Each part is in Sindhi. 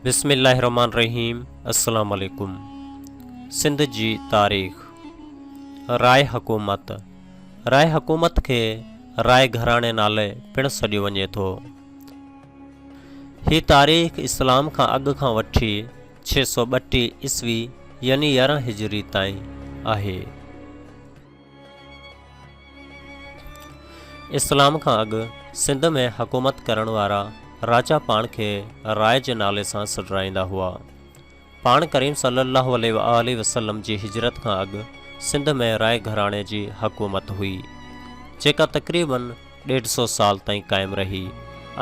بسم الله الرحمٰن الرحيم السلام عليڪم سنڌ جي تاريخ راء حڪومت راء حڪومت کي راء گهراڻي نالي پڻ سڏيو وڃي ٿو. هي تاريخ اسلام کان اڳ کان وٺي 632 عيسوي يعني 11 هجري تائين آهي. اسلام کان اڳ سنڌ ۾ حڪومت ڪرڻ وارا راجا پاڻ کي راء جي نالي سان سڏرائيندا هئا. پاڻ ڪريم صلي الله عليه وآله وسلم جي هجرت کان اڳ سنڌ ۾ راء گهراڻي جي حڪومت هئي، جيڪا تقريباً ڏيڍ سو سال تائين قائم رهي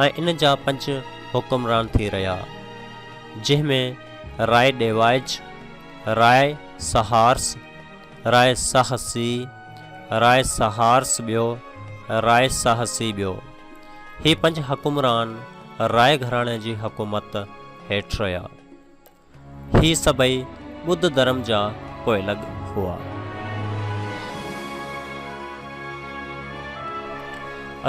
۽ ان جا پنج حڪمران ٿي رهيا، جنهن ۾ راء ڏيوائج، راء سهارس، راء ساهسي، راء سهارس ٻيو، راء ساهسي ٻيو. هي پنج حڪمران راء گهراڻي جي حڪومت هيٺ رهيا. هي سڀئي ٻڌ ڌرم جا پوئلڳ هئا.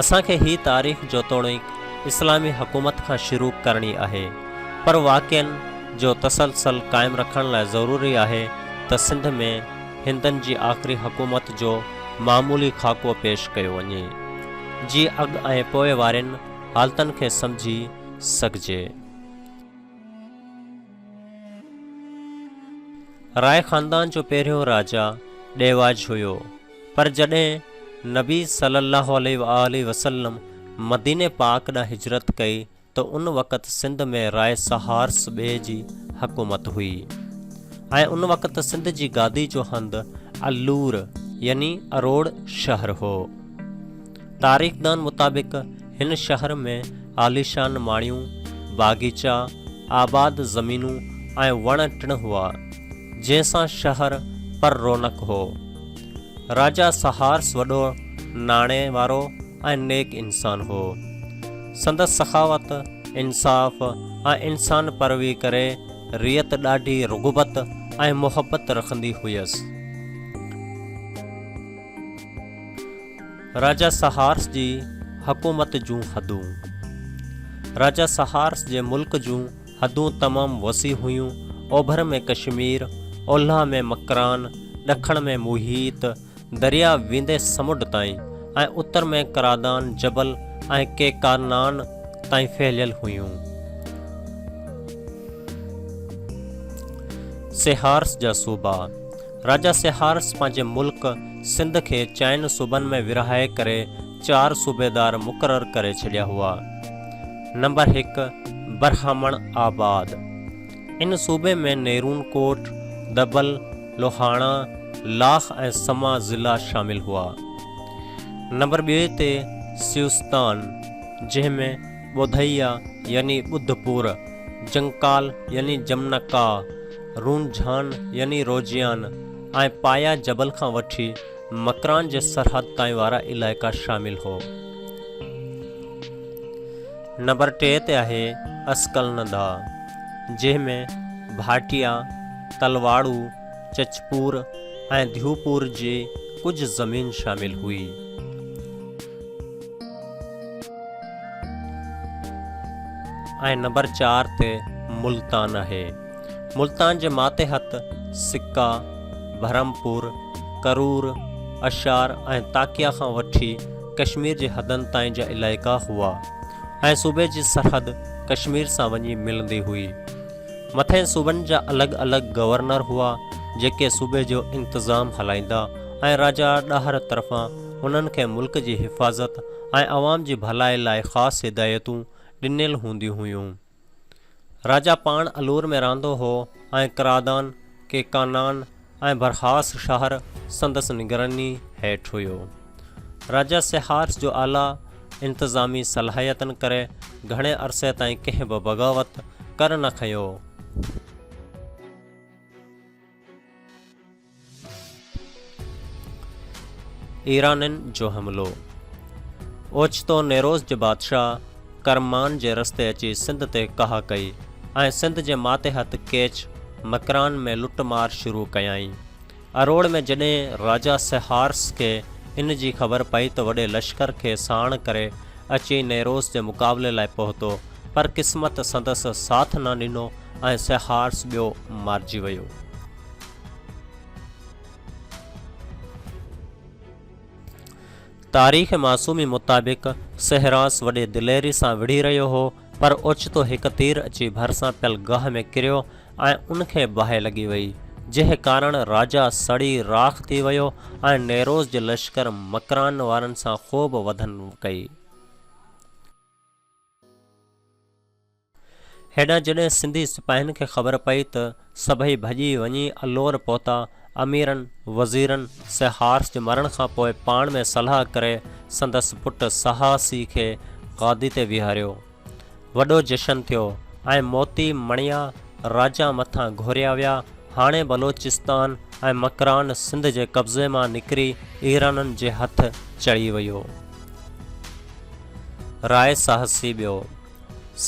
اسان کي هي تاريخ جيتوڻيڪ اسلامي حڪومت کان شروع ڪرڻي آهي، پر واقعن جو تسلسل قائم رکڻ لاء ضروري آهي ته سنڌ ۾ هندن جي آخري حڪومت جو معمولي خاڪو پيش ڪيو وڃي، جيئن اڳ ۽ پوء وارين حالتن کي سمجهي سگهجي. راء خاندان جو پهريون راجا ڏيواج هيو، پر جڏهن نبي صلي الله عليه وآله وسلم مديني پاڪ ڏانهن هجرت ڪئي ته ان وقت سنڌ ۾ راء سهارس ٻئي جي حڪومت هئي ۽ ان وقت سنڌ جي گادي جو هنڌ الور يعني اروڙ شهر هو. تاريخدان مطابق هن شهر ۾ عاليشان ماڙيون، باغيچا، آباد زمينون ۽ وڻ ٽڻ هئا، جنهن سان شهر پر رونق هو. راجا سهارس وڏو ناڻي وارو ۽ نيڪ انسان هو. سندس سخاوت، انصاف ۽ انسان پروي ڪري رعيت ڏاڍي رغبت ۽ محبت رکندي هيس. راجا سهارس جي حڪومت جون حدون. راجا سهارس جي ملڪ جون حدون تمام وسيع هيون، اوڀر ۾ ڪشمير، اولهه ۾ مڪران، ڏکڻ ۾ محيط، درياء ويندي سمنڊ تائين ۽ اتر ۾ ڪرادان جبل ۽ ڪيڪانان تائين ڦهليل هيون. سهارس جا صوبا. راجا سهارس پنهنجي ملڪ سنڌ کي چئن صوبن ۾ ورهائي ڪري چار صوبيدار مقرر ڪري ڇڏيا هئا. نمبر هڪ برهمڻ آباد، ان صوبي ۾ نيرون ڪوٽ، دبل، لوهاڻا، لاخ ۽ سما ضلعا شامل هئا. نمبر ٻئي تي سيوستان، جنهن ۾ ٻوڌئيا يعني ٻڌپور، جنڪال يعني جمنڪا، رونجهان يعني روجيان ۽ پايا جبل کان وٺي مڪران جي سرحد تائين وارا علائقا شامل هو. نمبر ٽي تي آهي اسڪلندا، جنهن ۾ ڀاٽيا، تلواڙو، چچپور ۽ ڌيوپور جي ڪجهه زمين شامل هئي. ۽ نمبر چار تي ملتان آهي. ملتان جي ماتحت سڪا، برهمپور، ڪرور، اشعار ۽ تاڪيا کان وٺي ڪشمير جي حدن تائين جا علائقا هئا ۽ صوبي جي سرحد ڪشمير سان وڃي ملندي هئي. مٿين صوبن جا الڳ الڳ گورنر هئا، جيڪي صوبي جو انتظام هلائيندا ۽ راجا ڏاهر طرفان انهن کي ملڪ جي حفاظت ۽ عوام جي ڀلائي لاء خاص هدايتون ڏنل هونديون هيون. راجا پاڻ الور ۾ رهندو هو ۽ ڪرادان، ڪيڪانان ۽ برهاس شهر سندس نگراني هيٺ هيو. راجا سهارس جو اعليٰ انتظامي صلاحيتن ڪري گهڻي عرصي تائين ڪنهن به بغاوت ڪر نه کنيو. ايرانين جو حملو، اوچتو نيروز جي بادشاهه ڪرمان جي رستي اچي سنڌ تي ڪاهه ڪئي ۽ سنڌ جي ماتحت ڪيچ مڪران ۾ لٽ مار شروع ڪيائين. اروڙ ۾ جڏهن راجا سهارس کي ان جي خبر پئي ته وڏي لشڪر کي ساڻ ڪري اچي نيروز جي مقابلي لاء پهتو، پر قسمت سندس ساٿ نه ڏنو ۽ سهارس ٻيو مارجي ويو. تاريخ معصومي مطابق سهراس وڏي دليري سان وڙهي رهيو هو، پر اوچتو هڪ تير اچي ڀرسان پيل گاهه ۾ ڪريو ۽ ان کي باهه لڳي وئي، جنهن ڪارڻ راجا سڙي راک ٿي ويو ۽ نيروز جي لشڪر مڪران وارن سان خوب وڌن ڪئي. هيڏانهن جڏهن سنڌي سپاهين کي خبر پئي ته سڀئي ڀڄي وڃي الور پهتا. اميرن، وزيرن سهارس جي مرڻ کان پوء پاڻ ۾ صلاح ڪري سندس پٽ سهاسي کي گادي تي ويهاريو. وڏو جشن ٿيو ۽ موتي مڻيا راجا مٿان گهوريا ويا. هاڻي بلوچستان ۽ مڪران سنڌ جي قبضي مان نڪري ايرانن جي هٿ چڙهي ويو. راء ساهسي ٻيو.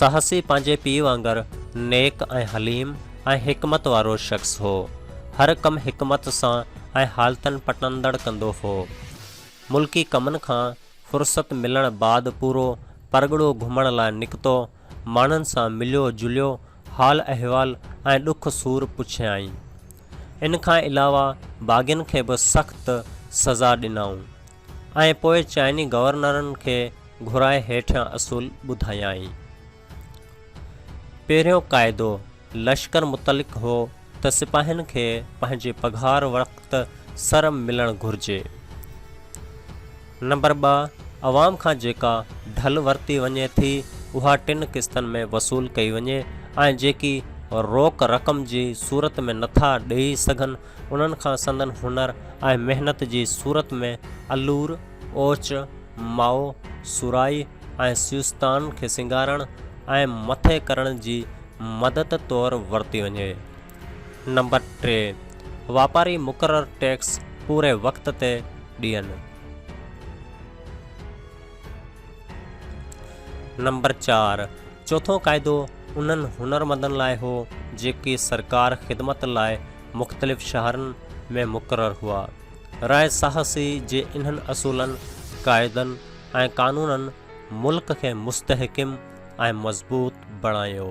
ساهسي پنهنجي پيء وانگر نيڪ ۽ حليم ۽ حڪمت وارو شخص هو. هر ڪم حڪمت سان ۽ حالتن پٽندڙ ڪندو هو. ملڪي ڪمن کان فرصت ملڻ بعد پورو پرڳڻو گهمڻ لاء نڪتو، ماڻهن سان مليو جليو، حال احوال ۽ ڏک سور پڇيائين. ان کان علاوه باغين کي به سخت سزا ڏنائون. ۽ پوء چائني گورنرن کي گهرائي هيٺيان اصول ٻڌايائين. پهريون قاعدو لشڪر متعلق هو ته سپاهين کي پنهنجي پگهار وقت سر ملڻ گهرجي. نمبر 2 عوام کان جيڪا ڍل ورتي وڃي ٿي اها ٽن قسطن ۾ وصول ڪئي وڃي ۽ جيڪي روڪ رقم جي صورت ۾ نٿا ڏئي سگهن انهن کان سندن هنر ۽ محنت جي صورت ۾ الور، اوچ، مائو، سورائي ۽ سيوستان کي سينگارڻ ۽ مٿي ڪرڻ جي مدد طور ورتي وڃي. نمبر 3، واپاري مقرر ٽيڪس پوري وقت تي ڏين. نمبر 4، چوٿون قاعدو انهن هنرمندن لاء هو، جيڪي سرڪار خدمت لاء مختلف شهرن ۾ مقرر هئا. راء ساهسي جي انهن اصولن، قاعدن ۽ قانونن ملڪ کي مستحڪم ۽ مضبوط بڻايو.